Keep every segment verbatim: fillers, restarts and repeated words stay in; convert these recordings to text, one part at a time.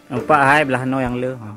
Nampak hai blah noe nyang le. Ha.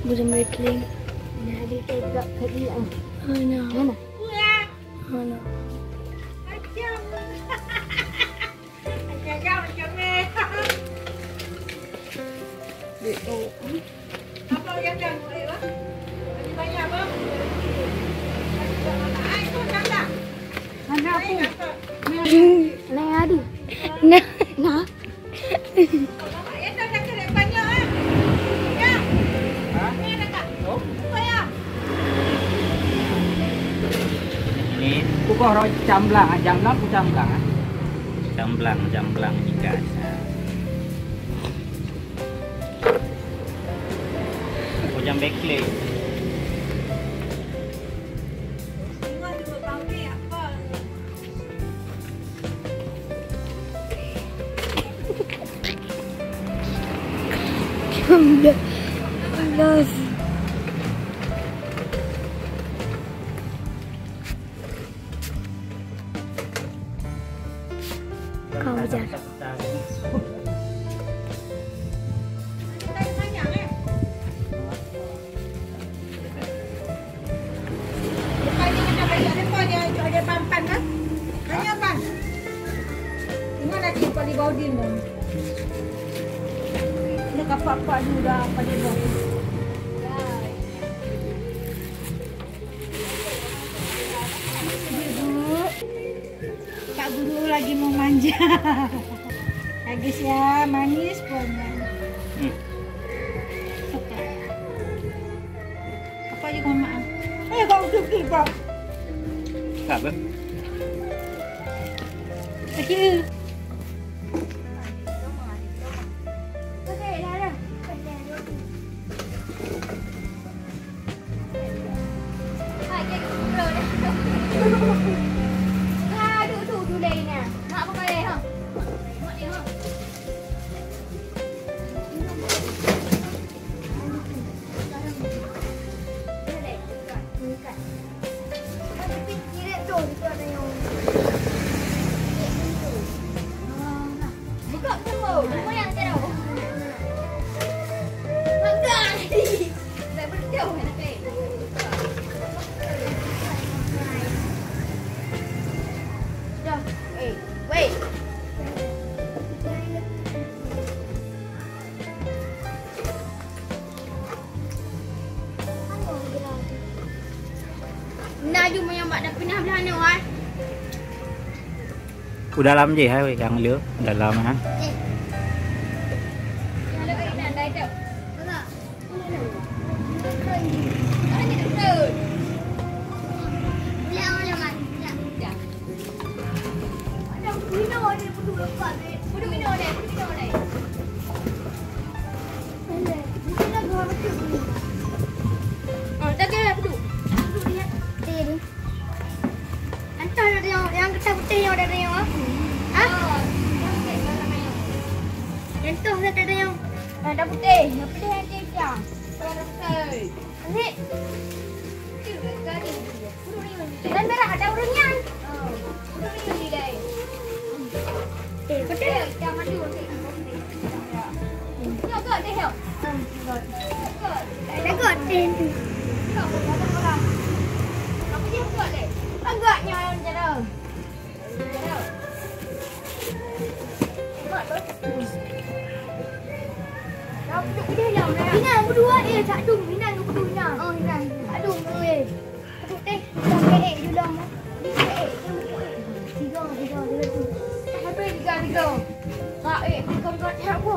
Bujang Bethlehem. Nah, dia tegak kat dia. Mana? Mana? Mana? Macam. Macam macam ni. Dia tu. Apa yang dah boleh lah? Lagi banyak apa? Ai tu dah tak. Mana aku? Nah, ada. Nah. Nah. Ini kukoh roh camblang, camblang ku camblang, ah. Camblang, camblang ikan. Aku jam bekle. Los. Kau jar. Bukan dia kena belajar depan dia, dia ada pan-pan kan? Tanya pan. Ingat lagi Pak di Baudin tu. Dia kapak-pak juga Pak di Baudin. Pak Guru lagi mau manja. Bagus ya, manis pun. Hmm. Apa juga maaf. Eh, kau tu, kau. Tak apa. Kecil. Buka pintu. Lumayan teruk. Pegang. Tak berjauh nanti. Dah. Eh, weh. Na ju meunyoe bak dapur na blah nyoe, ai. U dalam jih, hai, nyang le. U dalam, ha. Eh. Nyang le, eh, nan, dai tu. Enggak. Enggak. Enggak. Enggak. Enggak. Entah ada yang, yang kertas putih yang ada yang apa? Ha? Contoh saya ada yang ada putih, yang putih ada yang hitam. Kalau ada putih. Asyik. Dan merah ada urut nyan. Eh, betul. Jaga deh, yo. Jaga deh tu. Agak nyawa cara. Inang berdua, eh, cak dum, inang berdua, inang. Oh, inang. Cak dum, eh. Aduh, teh, sampai eh, dulu. Tiga, tiga, tiga tu. Sampai tiga, tiga. Kak, eh, tiga, tiga, tiga, apa?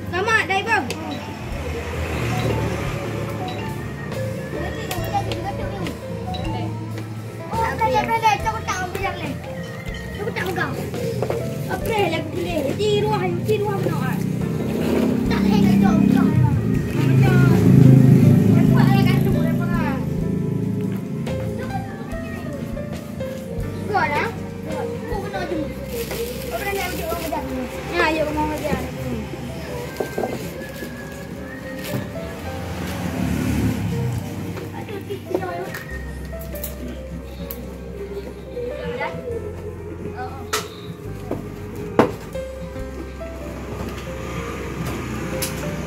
Selamat, dai bang. Oh, pelai, pelai, pelai. Cok tak, cok tak pegang. Apreh lagu boleh. Di ruah, di ruah mana? Tak leh nak jauh, jauh. Macam, macam ada kat tu, ada pegang. Gol, ah? Gol. Kau kena jemput. Kau kena nak jemput orang kerja. Ya, ya, orang kerja.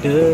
Deh.